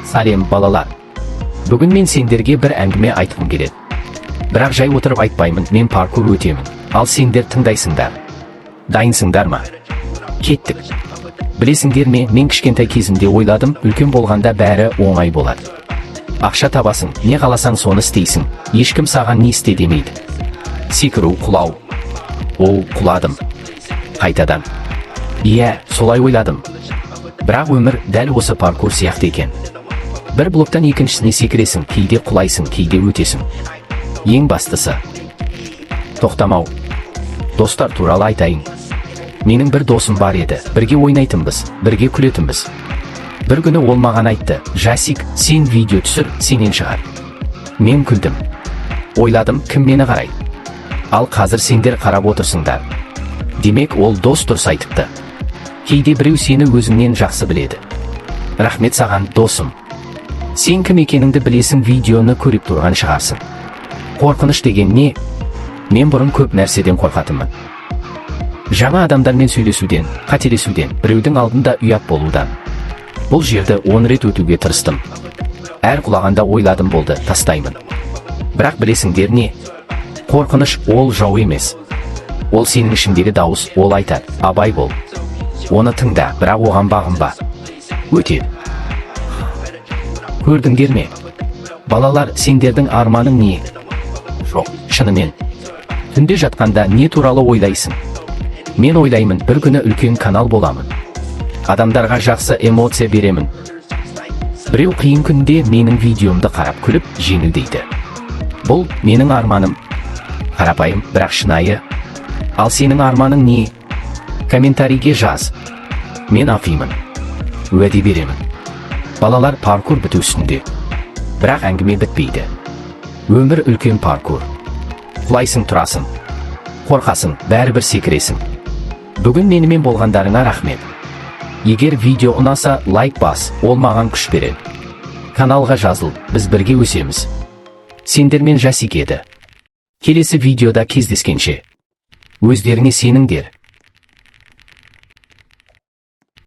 Сәлем, балалар! Бүгін мен сендерге бір әңгіме айтқым келеді. Бірақ жай отырып айтпаймын, мен паркур өтемін. Ал сендер тыңдайсыңдар. Дайынсыңдар ма? Кеттік. Білесіңдер ме, мен кішкентай кезімде ойладым, үлкен болғанда бәрі оңай болады. Ақша табасың, не қаласаң, соны істейсің. Ешкім саған не істе демейді. Секіру, құлау. Оу, құладым. Қайтадан. Иә, солай ойладым. Бірақ өмір дәл осы паркур сияқты екен. Бір блоктан екіншісіне секіресің, кейде құлайсың, кейде өтесің. Ең бастысы — тоқтамау. Достар туралы айтайын. Менің бір досым бар еді, бірге ойнайтынбыз, бірге күлетінбіз. Бір күні ол маған айтты: «Жасик, сен видео түсір, сенен шығар». Мен күлдім. Ойладым, кім мені қарайды? Ал қазір сендер қарап отырсыңдар. Демек, ол дос дұрыс айтыпты. Кейде біреу сені өзіңнен жақсы біледі. Рахмет саған, досым. Сен кім екеніңді білесің, видеоны көріп тұрған шығарсың. Қорқыныш деген не? Мен бұрын көп нәрседен қорқатынмын. Жаңа адамдармен сөйлесуден, қателесуден, біреудің алдында ұят болудан. Бұл жерді 10 рет өтуге тырыстым. Әр құлағанда ойладым: болды, тастаймын. Бірақ білесіңдер не? Қорқыныш — ол жау емес. Ол сенің ішіңдегі дауыс, ол айтады: «Абай бол». Оны тыңда, бірақ оған бағынба. Өтеді. Көрдіңдер ме? Балалар, сендердің арманың не? Жоқ, шынымен. Түнде жатқанда не туралы ойлайсың? Мен ойлаймын, бір күні үлкен канал боламын. Адамдарға жақсы эмоция беремін. Біреу қиын күнде менің видеомды қарап күліп, жеңілдейді. Бұл менің арманым. Қарапайым, бірақ шынайы. Ал сенің арманың не? Комментарийге жаз. Мен оқимын. Уәде беремін. Балалар, паркур біту үстінде. Бірақ әңгіме бітпейді. Өмір — үлкен паркур. Құлайсың, тұрасың. Қорқасың, бәрібір секіресің. Бүгін менімен болғандарыңа рахмет. Егер видео ұнаса, лайк бас, ол маған күш береді. Каналға жазыл, біз бірге өсеміз. Сендермен Жасик еді. Келесі видеода кездескенше. Өздеріңе сеніңдер.